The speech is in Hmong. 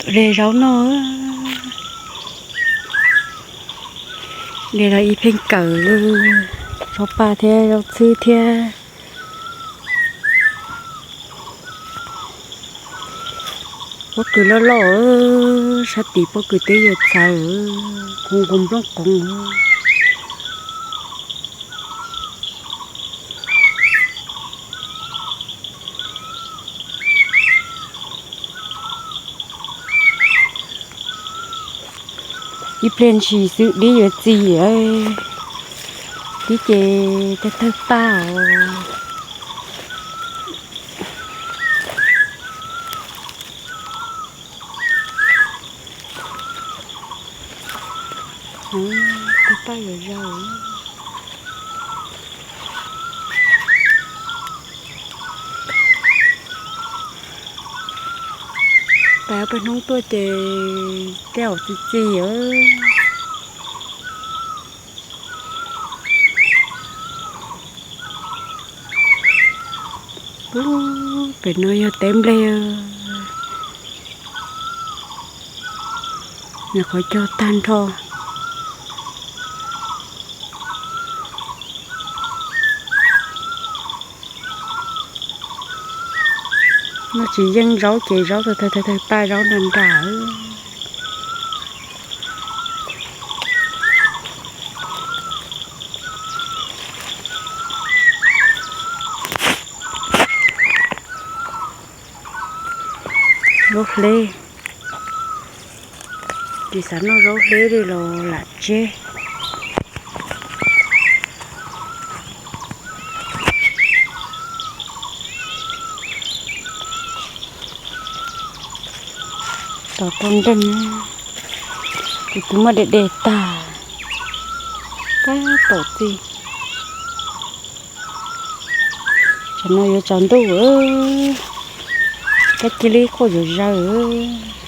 Tuaj de zaub noj. De los ib pheej kawm, zaub paj thiab zaub txhwb thiab. Pob kws loj loj, sab tid pob kws twb yuav txhaws, nqus nqus nplooj qoov. Ib pliag ntshis xwb dib yuav txi, dib ces tawg tawg paj os. Tawg paj yuav zaws. Peb ob peb hnub tuaj ces tej zaum txi txiv. Pem no yog teb nplej, nws qhov cog tag nrho. No tsis yeej zaub ces zaub tawg tawg tawg paj, zaub nram nram. Zaub hleb, tsis xav noj zaub hleb li los lam tseb. Tos rau nreeg, kuv twb muab de de tag, tab tom txi. Tsam no yuav tsaus ntuj, kab cia li quaj zom zaws.